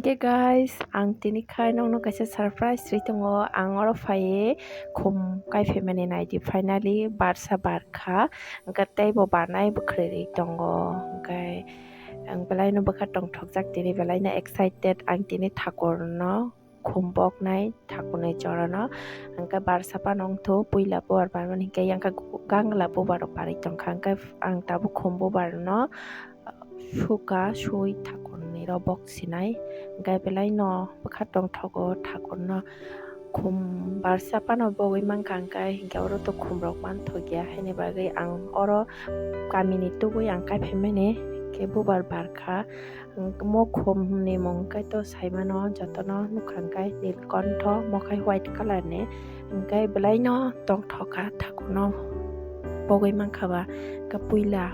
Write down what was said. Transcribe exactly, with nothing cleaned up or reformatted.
Hey guys, ang tini khai nokno kaisa surprise ri tongo. Ang oro phaiye khum kai phaimani naidi. Finally barsa barkha, hwnkhe teibo barnai bwkhwrwi tongo. Hwnkhe ang belaino bwkha tongthokjak, tini belaino excited. Ang tini thakurno khum boknai, thakurni jorano. Hwnkhe barsa phano wngthu, puila bubar barmani hwnkhe yang kha gangla bubar rok barwi tongkha. Hwnkhe ang tabuk khum bubarno suka sui thakurni rok bok sinai. Hwnkhe belaino bwkha tongthogo thakurno khum barsa phano bogwi mankha, hwnkhe, hwnkhe oro to khum rok manthokya, haini bagwi ang oro kamini tubui ang kai phaimani, hwnkhe bubar barkha. Mo khum ni mung khe to saimano, jotono nukha hwnkhe nilkontho, mo khai white colour ni, hwnkhe belaino tongthokha thakurno bogwi mankha ba, hwnkhe puila